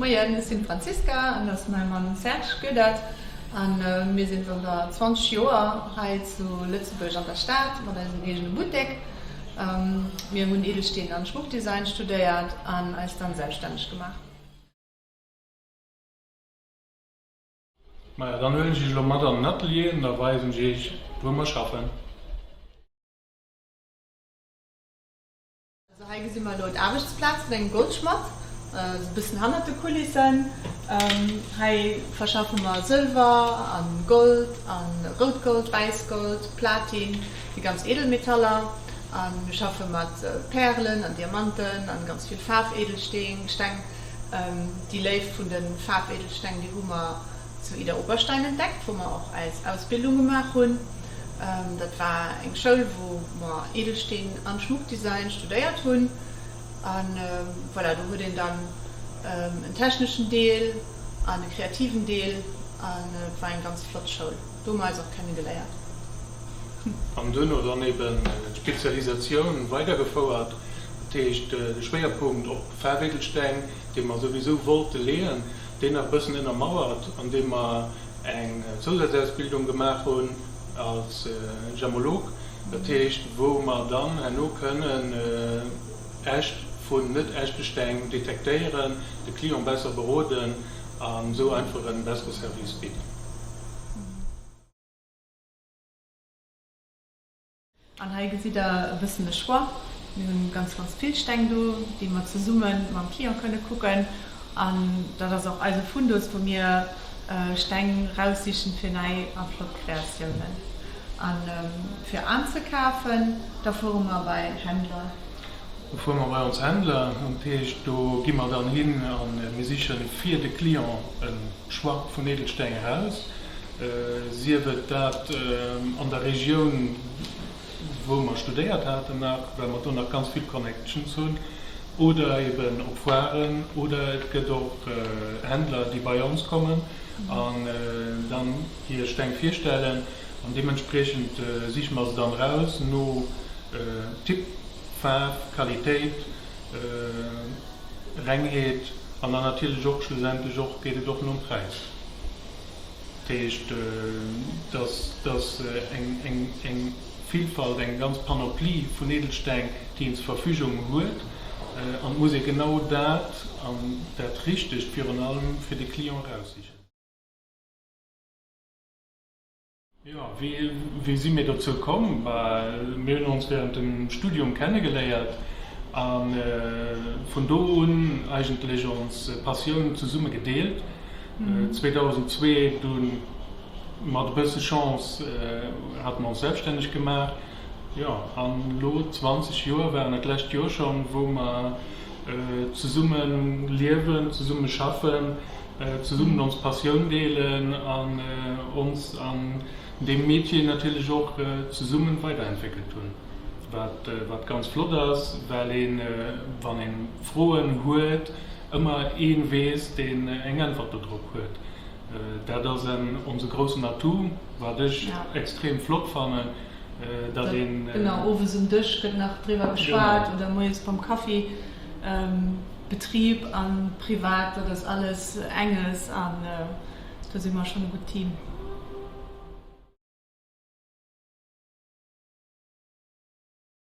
Moien, ech sinn d'Franziska an dat ass mäi Mann Serge Goedert a mir sinn zanter 20 Joer hei zu Lëtzebuerg an der Stad mat eisem eegene Buttek. Mir hunn Edelsteen an Schmuckdesign studéiert an eis dann selbststänneg gemaach. Maja, dann huelen ech iech elo mat an den Atelier an da weisen ech iech wou mer schaffen. Also hei gesi mer elo d'Aarbechtsplaz vun engem Goldschmadd, esou e bëssen hannert de Kulissen. Hei verschaffe mer Sëlwer a Gold a Routgold, Wäissgold, Platin, déi ganz Edelmetaller. A mir schaffe mat Pärelen an Diamanten a ganz vill Faarfedelsteng. Déi Léift vun de Faarfedelsteng, déi hu mer zu Idar-Oberstein entdeckt, wou mer och eis Ausbildung gemaach hunn. Dat war eng Schoul, wou mer Edelsteen an Schmuckdesign studéiert hunn. A voilà, do huet een dann en techneschen Deel an e kreativen Deel an et war eng ganz flott Schoul. Do hu mer eis och kenne geléiert. An duerno dann eben d'Spezialisatioun weidergefouert, dat heescht de Schwéierpunkt op Faarwedelsteng, dee mer souwisou wollte leeën, deen nach e bëssen ënnermauert, andeem mer eng Zousazausbildung gemaach hunn als Gemmolog, dat heescht wou mer dann herno kënnen echt vun net echte Steng detektéieren, de Client besser beroden an esou einfach e bessere Service bidden. An hei gesitt der e bëssen de Choix. Mir hunn ganz, ganz vill Steng do, déi mer zesumme mam Client kënne kucken. An dat ass och eise Fundus, wou mir Steng raussichen fir nei a flott Kreatiounen. A fir anzekafen, da fuere mer bei Händler. Do fuere mer bei ons Händler. Dat heescht, do gi mer dann hin a mir siche fir de Client e Choix vun Edelsteng eraus. Sief et dat an der Regioun, wou mer studéiert haten nach, well mer do nach ganz vill Connections hunn, oder eben op Foiren, oder et gëtt och Händler, déi bei ons kommen an dann hir Steng virstellen an deementspriechend siche mer se dann eraus no Typ, Faarf, Qualitéit, Rengheet an dann natierlech och schlussendlech och geet et och nom Präis. Dat heescht, dass eng Vielfalt, eng ganz Panoplie vun Edelsteng, déi een zur Verfügung huet, an et muss ee genau dat an dat Richtegt virun allem fir de Client eraussichen. Jo, wéi si mir dozou komm? Mir hunn ons während dem Studium kennegeléiert a vun do un eigentlech ons Passioun zesumme gedeelt. 2002 dunn, mat e bësse Chance, hate mer ons selbststänneg gemaach. Jo, an elo 20 Joer waren et d'lescht Joer schonn, wou mer zesumme liewen, zesumme schaffen. Zesummen ons Passioun deelen an ons an deem Metier natierlech och zesummen weiderentwéckelt hunn, wat wat ganz flott ass, well een, wann een Froen huet, ëmmer een weess, deen eng Äntwert dodrop huet. Dat ass en onse groussen Atout, wat ech extrem flott fannen, datt een. Genau, owes um Dësch gëtt nach driwwer geschwat oder moies beim Kaffi. Betrib an privat, dat ass alles enges an do si mer schonn e gutt Team.